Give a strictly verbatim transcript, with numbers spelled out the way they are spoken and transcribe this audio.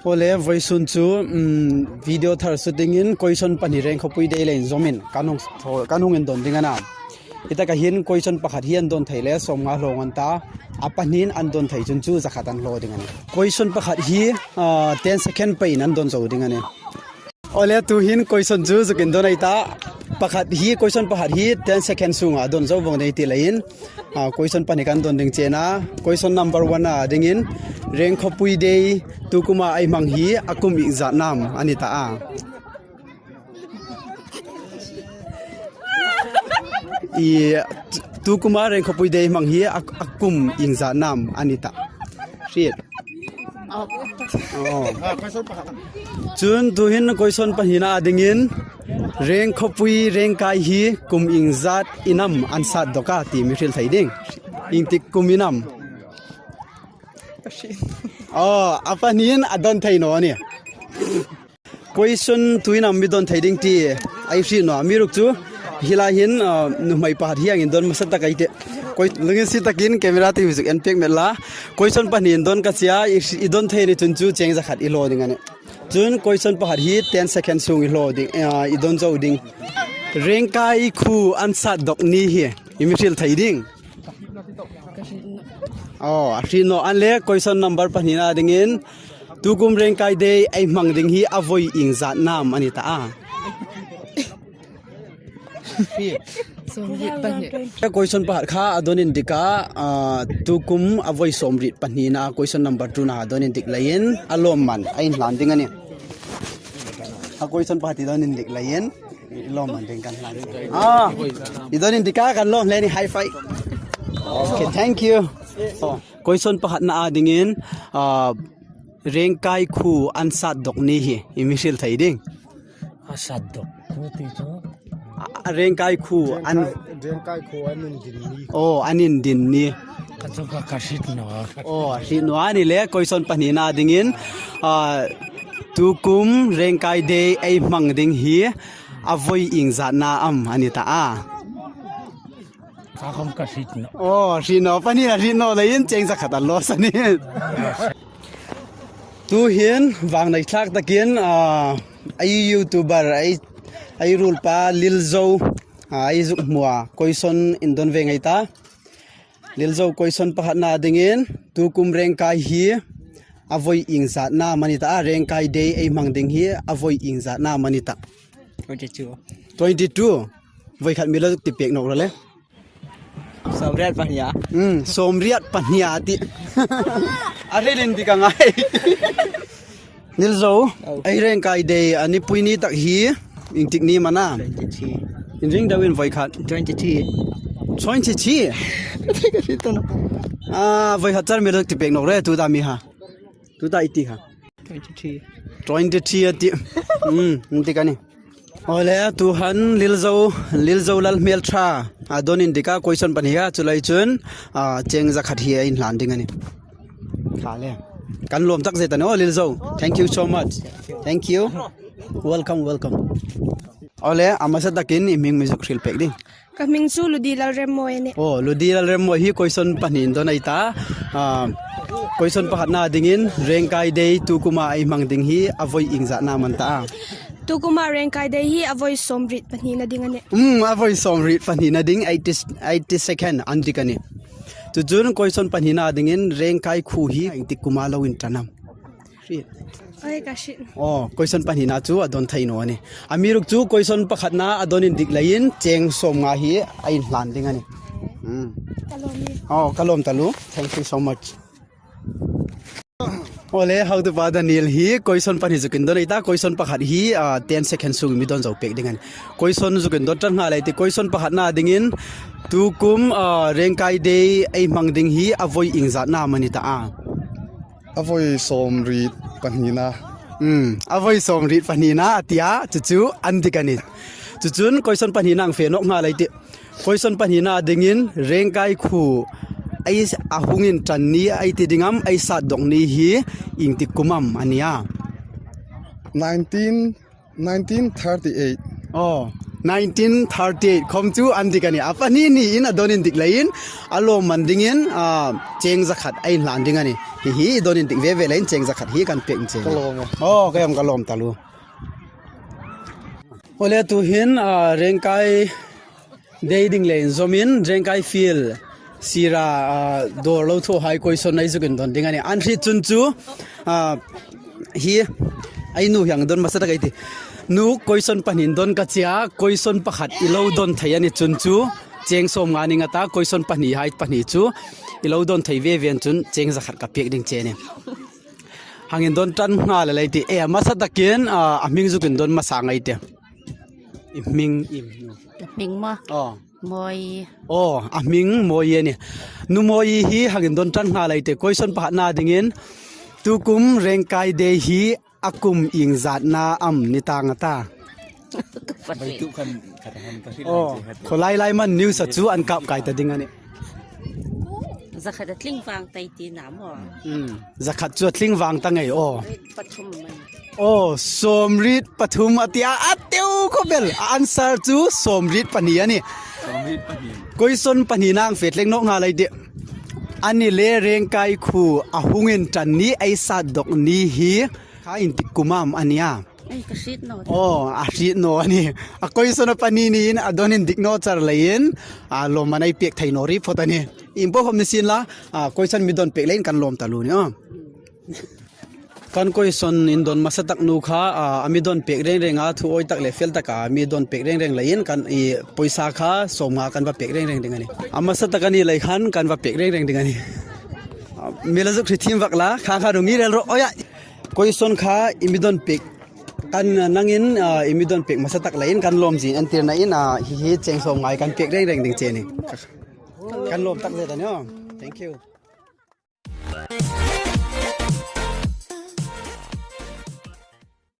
Aw le, vawisun chu, um, video thar shooting-in question pahni Rengkhawpui Day le inzawmin kan hung thaw, kan hung indon ding a na. Hi taka hin question pakhat hi an don thei le sawmnga hlawng an ta. A pahnin an don thei chun chu zakhat an hlaw ding a nih. Question pakhat hi, ah, ten second peiin an don zo ding a nih. Aw le, tu hin question chu zuk indon ei ta. Pakhat hi, question pakhat hi ten second sunga don zo vawng ding ti leiin, ah, question pahni kan don ding che a na. Question number one-a dingin, Rengkhawpui Day tukuma ei hmang hi a kum iengzat nam a ni ta a? I, tu, tukuma Rengkhawpui Day hmang hi a, a kum iengzat nam a ni ta? Hriet. Aw. Chun tu hin question pahnina dingin, Rengkhawpui Rengkai hi kum iengzat in am an sat dawk a ti mi hril thei ding? Iengtik kumin am? Aw, a pahnin a don thei naw a nih. Question tuin am mi don thei ding ti ei hriet naw a, amiruokchu hi lai hin, ah, nuhmei pakhat hi a hang indon hmasa tak ei tih. Koi, lunginsiet takin camera ti mi zuk en pek met la. Question pahni indon ka tia, i, i don thei ni chun chu cheng zakhat i hlaw ding a nih. Chun question pakhat hi ten second sung i hlaw ding, ah, i don zo ding. Rengkai khuo an sat dawk ni hi i mi hril thei ding? Aw, a hriet naw a le, question number pahnina dingin, tukum Rengkai Day ei hmang ding hi a voi iengzat nam a ni ta a? Sawmriet pahni. Question pakhat kha a don indik a, ah, tukum a voi sawmriet pahnina question number two-na a don indik leiin a lawmman a inhlan ding a nih. A question pakhat i don indik leiin i lawmman ding kan hlan. Ah, i don indik a, kan lawm hle ni, high five. Okay, thank you. Aw, question pakhatna dingin, ah, Rengkai khuo an sat dawk ni hi i mi hril thei ding? A sat dawk khuo ti chu? A, a Rengkai khuo an, Rengkai, Rengkai khuo an indin ni. Aw, an indin ni. Ka chu ka, ka hriet naw a. Aw, hriet naw a ni le, question pahnina dingin, ah, tukum Rengkai Day ei hmang ding hi a voi iengzat nam a ni ta a? Ka khom ka hriet naw. Aw, hriet naw, pahni a hriet naw leiin cheng zakhat a loss a nih. Tu hin vangnei thlak takin, ah, ei YouTuber, ei, ei ruolpa Lil Zo, ah, ei zuk hmua question indon ve ngei ta. Lil Zo, question pakhatna dingin, tukum Rengkai hi a voi iengzat nam a ni ta a, Rengkai Day ei hmang ding hi a voi iengzat nam a ni ta? Twenty-two. Twenty-two. Voi khat mi lo ti pek nawk ro le. Sawmriet pahni a. Hmm, sawmriet pahni a ti. A hril indik a ngai. Lil Zo, aw, ei Rengkai Day a nipui ni tak hi iengtik ni am a na? Twenty-three. Inring deuin voi khat. Twenty-three. Twenty-three? Ah, voi khat char mi lo ti pek nawk ro, tuta mi ha. Tuta i ti ha. Twenty-three. Twenty-three a ti. Hmm, iengtik a nih. Aw le, tu hin Lil Zo, Lil Zo Lalhmelṭha a don indik a, question pahni a, chu lai chun, ah, cheng zakhat hi a inhlan ding a nih. Kha le. Kan lawm tak zet a nih, aw, Lil Zo. Thank you so much. Thank you. Welcome, welcome. Aw le, a hmasa takin i hming mi zuk hril pek ding? Ka hming chu Ludi Lalremmawi a nih. Aw, Ludi Lalremmawi hi question pahni indon ei ta. Ah, question pakhatna dingin, Rengkai Day tukuma ei hmang ding hi a voi iengzat nam a ni ta? Tukuma Rengkai Day hi a voi sawmriet pahnina ding a nih. Hmm, a voi sawmriet pahnina ding, eighty, eighty second an dik a nih. Chu chun question pahnina dingin, Rengkai khuo hi iengtik kuma lo inṭan am? Hriet. Oi, ka hriet. Aw, question pahnina chu a don thei naw a nih. Amiruokchu question pakhatna a don indik leiin cheng sawmnga hi a inhlan ding a nih. Hmm. Ka lawm e. Aw, ka lawm taluo. Thank you so much. Aw le, hotupa Daniel hi question pahni zuk indon ei ta, question pakhat hi, ah, ten second sung mi don zo pek ding a nih. Question zuk indon ṭan nghal ei tih, question pakhatna dingin, tukum, ah, Rengkai Day ei hmang ding hi a voi iengzat nam a ni ta a? A voi sawmriet pahnina. Hmm, a voi sawmriet pahnina a ti a, chu chu an dik a nih. Chu chun question pahnina hang fe nawk nghal ei tih. Question pahnina dingin, Rengkai khuo ei, a hung inṭan ni ei ti ding am, ei sat dawk ni hi iengtik kum am a ni a? Nineteen, nineteen thirty-eight. Aw, Nineteen thirty-eight khom chu an dik a nih. A pahni niin a don indik leiin a lawmman dingin, a, cheng zakhat a inhlan ding a nih. Hi hi don indik ve ve leiin cheng zakhat hi kan pek che. Ka lawm e. Oh, ka lawm, ka lawm taluo. Ole tu hin, a, Rengkai Day ding le inzawmin Rengkai field sira, a, dawr lo thaw hai question ei zuk indon ding a nih. An hriet chun chu, a, hi, ei nu hieng don hmasa tak ei tih. Nu, question pahni indon ka che a, question pakhat i lo don thei a ni chun chu, cheng sawmnga ni ngei a ta, question pahni hai pahni chu i lo don thei ve ve chun cheng zakhat ka pek ding che a nih. Hang indon ṭan nghal a lei tih. E, hmasa takin, a, a hming zuk indon hmasa ngei ei tih. I hming, i hming. Hming maw? Oh. Mawi. Oh, a hming Mawi a nih. Nu Mawi hi hang indon ṭan nghal ei tih. Question pakhatna dingin, tukum Rengkai Day hi a kum iengzatna am ni tang a ta? Beituk khan khat han ka hril. Oh, han che hat. Khawlai lai man news-a chu an kap kai ta ding a nih. Zakhat a tling vang ta ei ti na maw? Hmm. Zakhat chu a tling vang ta ngei, oh. Pathum mai. Oh, sawmriet pathum a ti a, a teu khawp el. A answer chu sawmriet pahni a nih. Sawmriet pahni. Question pahnina hang fe tlek nawk nghal ei tih. A ni le Rengkai khuo a hung inṭan ni, ei sat dawk ni hi kha inti kum am a ni a? Ei, ka hriet naw. Oh, a hriet naw a nih. A question a pahni niin a don indik naw char leiin, a, lawmman ei pek thei naw ri phawt a nih. Inpawm khom ni sien la, a, question mi don pek leiin kan lawm taluo a nih, oh. Kan question indon hmasa tak nu kha, a, a mi don pek reng reng a, thu awi tak le fel taka mi don pek reng reng leiin kan, i, poisa kha sawmnga kan va pek reng reng ding a nih. A hmasa tak a ni lei khan kan va pek reng reng ding a nih. A, mi la zuk hriet thiem vak la, kha kha ru ngei rel ro. Oya. Question kha i mi don pek, kan, a, nangin, a, i mi don pek hmasa tak leiin kan lawm zing an tir nain, a, hi hi cheng sawmnga kan pek reng reng ding che a nih. Kan lawm tak zet a nih, oh. Thank you.